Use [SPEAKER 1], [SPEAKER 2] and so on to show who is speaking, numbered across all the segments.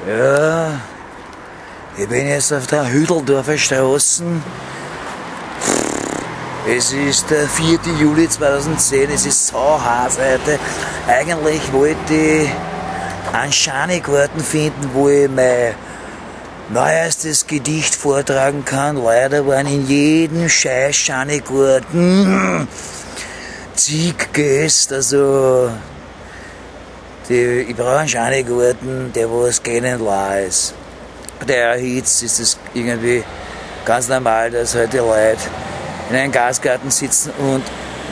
[SPEAKER 1] Ja, ich bin jetzt auf der Hütteldorfer Straße. Es ist der 4. Juli 2010, es ist sauheiß heute. Eigentlich wollte ich einen Schanigarten finden, wo ich mein neuestes Gedicht vortragen kann. Leider waren in jedem scheiß Schanigarten zig Gäste, also ich brauche einen Schanigarten, der was gähnend lau ist. Bei der Hitze ist es irgendwie ganz normal, dass halt die Leute in einem Gasgarten sitzen und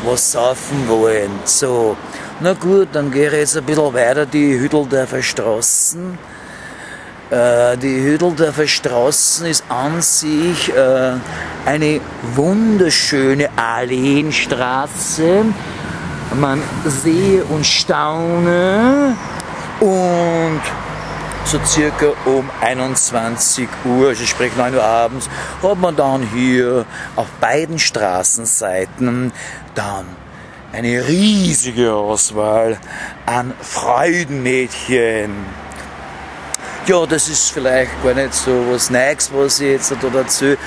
[SPEAKER 1] was saufen wollen. So, na gut, dann gehe ich jetzt ein bisschen weiter die Hütteldorfer Straßen. Die Hütteldorfer Straßen ist an sich eine wunderschöne Alleenstraße. Man sehe und staune, und so circa um 21 Uhr, also sprich 9 Uhr abends, hat man dann hier auf beiden Straßenseiten dann eine riesige Auswahl an Freudenmädchen. Ja, das ist vielleicht gar nicht so was Neues, was ich jetzt da erzähle.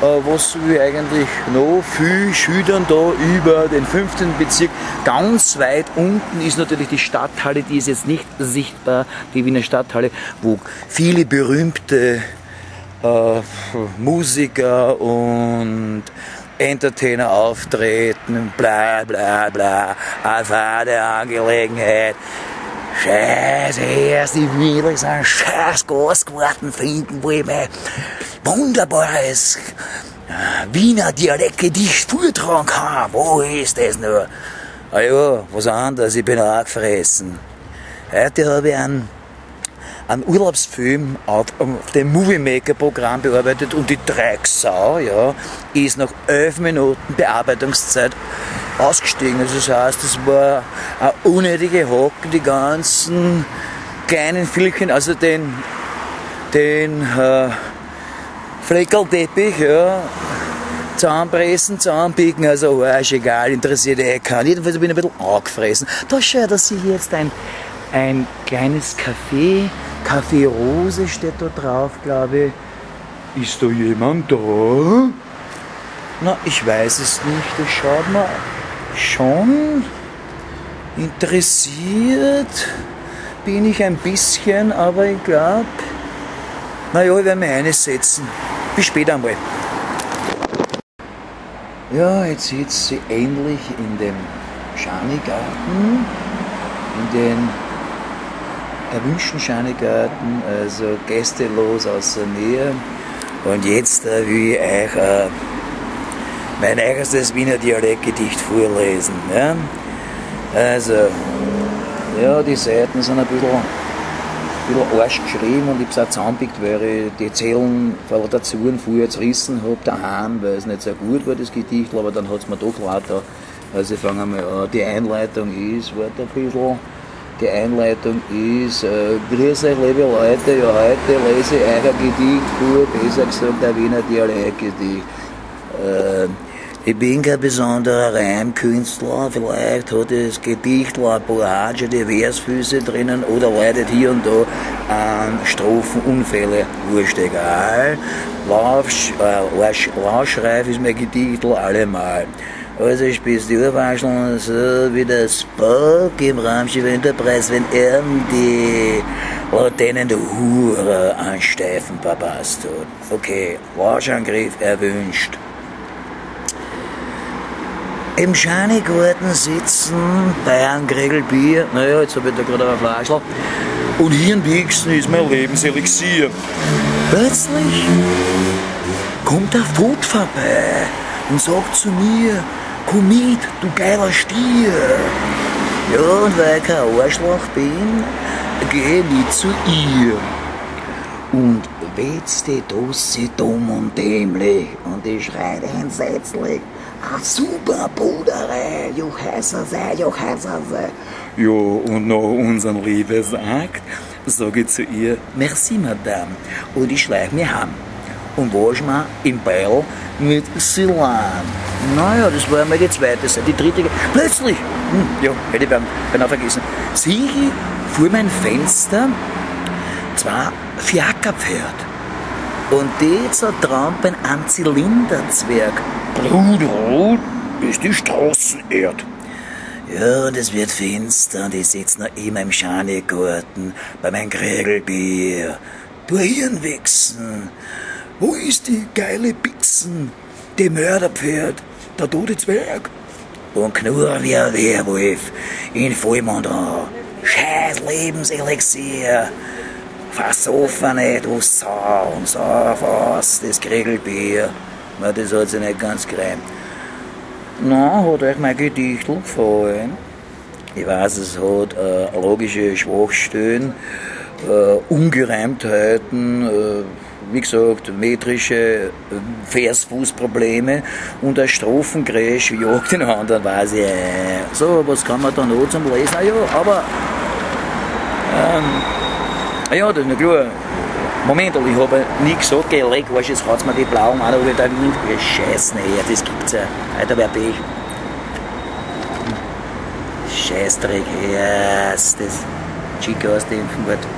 [SPEAKER 1] Was soll ich eigentlich noch viel schildern da über den 15. Bezirk? Ganz weit unten ist natürlich die Stadthalle, die ist jetzt nicht sichtbar, die Wiener Stadthalle, wo viele berühmte Musiker und Entertainer auftreten, bla bla bla, eine fade Angelegenheit. Scheiße, erst die will so einen scheiß Gasgarten finden, wo ich mein wunderbares Wiener Dialektgedicht vortragen kann. Wo ist das nur? Ah ja, was anderes, ich bin auch gefressen. Heute habe ich einen Urlaubsfilm auf dem Movie Maker Programm bearbeitet und die Drecksau, ja, ist nach 11 Minuten Bearbeitungszeit ausgestiegen. Also das heißt, das war eine unnötige Hocken, die ganzen kleinen Filmchen, also den Fleckerlteppich, ja, zusammenpressen, zusammenpicken, also Arsch, egal, interessiert eh keinen. Jedenfalls bin ich ein bisschen angefressen. Da schaut, dass sich jetzt ein kleines Café, Café Rose steht da drauf, glaube ich. Ist da jemand da? Na, ich weiß es nicht, das schaut mir schon interessiert bin ich ein bisschen, aber ich glaub, naja, ich werde mir einsetzen. Bis später einmal. Ja, jetzt sitzt sie endlich in dem Schanigarten, in den erwünschten Schanigarten, also gästelos außer mir. Und jetzt will ich euch mein eigenes Wiener Dialektgedicht vorlesen. Ja? Also, ja, die Seiten sind ein bisschen arsch geschrieben und ich hab's auch zusammengepickt, weil ich die Zählen vor der Zuren vorher zerrissen hab daheim, weil es nicht sehr gut war, das Gedicht, aber dann hat's mir doch leid da. Also ich fange einmal an. Die Einleitung ist, warte ein bisschen, die Einleitung ist, grüß euch liebe Leute, ja heute lese ich euch ein Gedicht vor, besser gesagt ein Wiener Dialektgedicht. Ich bin kein besonderer Reimkünstler, vielleicht hat das Gedicht ein paar haarige Versfüße drinnen oder leidet hier und da an Strophenunfälle, wurscht egal. Lauschreif ist mein Gedicht allemal. Also spitzt die Urwascheln so wie der Spock im Raumschiff Enterprise, wenn er die Lateinen der Hure an Steifen verpasst hat. Okay, Lauschangriff erwünscht. Im Schanigarten sitzen bei einem Kriegel Bier, naja, jetzt hab ich da gerade ein Flaschl, und hier in Wichsen ist mein Lebenselixier. Plötzlich kommt der Vogt vorbei und sagt zu mir, komm mit, du geiler Stier. Ja, und weil ich kein Arschloch bin, geh ich mit zu ihr. Und wetzt die Dossi dumm und dämlich und ich schreit entsetzlich, ah, super Bruderei, jo heißer sei, jo heißer sei. Jo, und nach unserem Liebesakt sag ich zu ihr, merci Madame, und ich schleich mir heim und wasch mir im Beil mit Silan. Naja, das war einmal die zweite Seite, die dritte, plötzlich, ja, hätte ich beinahe vergessen, sehe ich vor meinem Fenster zwei Fiakerpferd. Und die zertrampen am Zylinderzwerg. Blutrot ist die Straßenerd. Ja, und es wird finster und ich sitz noch immer im Schanigarten bei meinem Kriegelbier. Du Hirnwichsen, wo ist die geile Pizzen? Die Mörderpferd, der tote Zwerg. Und knurr wie ein Werwolf in Vollmond an. Scheiß Lebenselixier. Versoffene, du Sau und sauf aus, das Kriegelbier. Na, das hat sich nicht ganz gereimt. Na, hat euch mein Gedichtl gefallen? Ich weiß, es hat logische Schwachstellen, Ungereimtheiten, wie gesagt, metrische Versfußprobleme und ein Strophencrash jagt den anderen, weiß ich. So, was kann man da noch zum Lesen? Ah ja, aber ja, das ist nicht klar. Moment, ich habe nie gesagt, geh, leck, weißt du, jetzt haut's mir die blauen an, aber der Wind, ja, Scheiß, nee, das gibt's ja. Alter, wer bin ich? Scheißdreck, yes, das Chico aus dem, warte,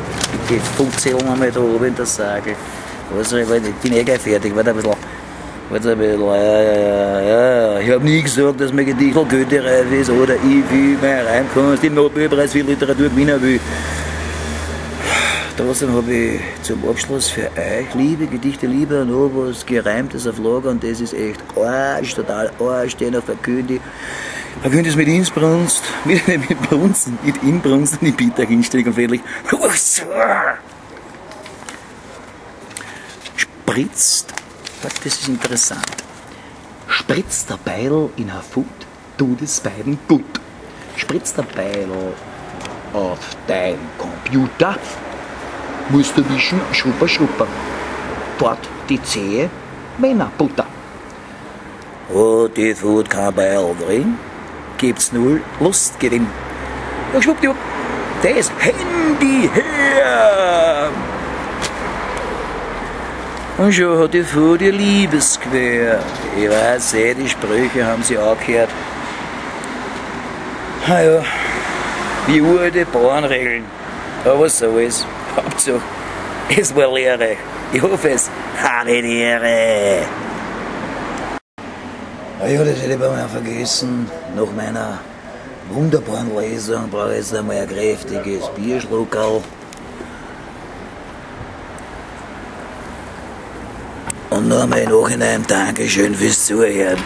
[SPEAKER 1] bitte Funzeln einmal da oben in der Sagel. Was, ich bin eh gleich fertig, warte ein bisschen. Warte ein bisschen, ja, ja, ja. Ich hab nie gesagt, dass mein Gedichtl goethereif ist oder ich will meine Reimkunst im Nobelpreis für Literatur gewinnen will. Trotzdem habe ich zum Abschluss für euch, liebe Gedichte, lieber noch was Gereimtes auf Lager und das ist echt Arsch, total Arsch, dennoch verkünde ich. Verkünde es mit Inbrunst, mit Brunsten, mit Inbrunst und ich bitte euch inständig und flehentlich. Spritzt, das ist interessant, spritzt der Beil in ein Foot, tut es beiden gut. Spritzt der Beil auf dein Computer, musst du wischen, schrupper, schrupper. Fort die Zehe, Männerbutter. Hat die Food kein Beil drin, gibt's null Lustgewinn. Ja, schwuppdiwupp, das Handy her! Und schon hat die Food ihr Liebesquer. Ich weiß eh, die Sprüche haben sie auch gehört. Ah ja, wie uralte Bauernregeln. Aber was soll's. Hauptsache, es war lehrreich. Ich hoffe es. Habe die Ehre. Ah ja, das hätte ich beinahe vergessen. Nach meiner wunderbaren Lesung brauche ich jetzt einmal ein kräftiges Bierschluckerl. Und noch einmal im Nachhinein Dankeschön fürs Zuhören.